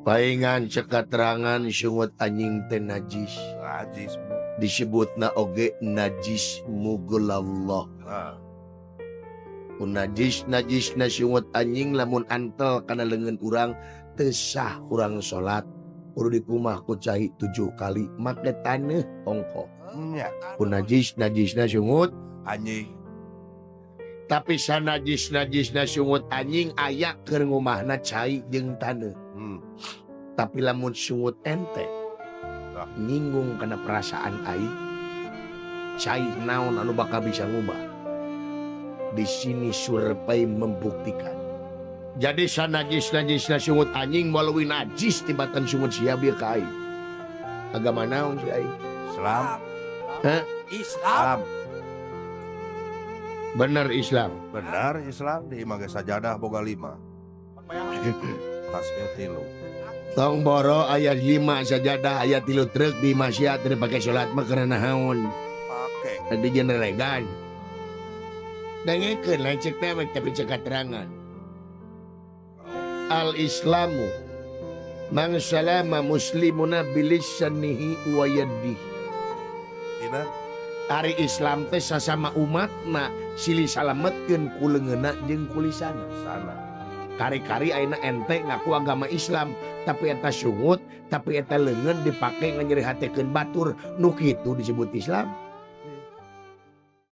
Paingan cek katerangan sungut anjing teh najis. Najis. Disebutna oge najis mughallallah. Nah, Ku najis najisna sungut anjing lamun antel kana leungeun urang teu sah urang salat. Kudu dikumah ku cai 7 kali make taneuh ongko. Nya. Ku najis najisna sungut anjing. Tapi sanajis najisna sungut anjing aya keur ngumahna cai jeung taneuh. Tapi lamun sungut ente nyinggung kana perasaan aing, cai naon anu bakal bisa ngubah. Di sini survei membuktikan. Jadi sanajis-najisna sungut anjing melalui najis tibatan sungut sia bieu ka aing. Agama naon si aing? Islam. Hah? Islam. Bener Islam. Benar Islam di imah ge sajadah boga 5. Tasbih 3. Tong boro ayat 5 sajadah ayat 3 truk di maksiat teu dipake salat mah karena naon? Pake. Tadi generegan. Dengekeun lain cek dewek tapi cek katerangan. Al Islamu man salama muslimuna bilisanihi wa yadihi. Tina? Ari Islam teh sasama umatna silih salametkeun ku leungeunna jeung ku lisana. Sana. Kari-kari ayeuna ente ngaku agama Islam tapi eta sungut, tapi eta leungeun dipake nganyerihatekeun batur, nu kitu disebut Islam.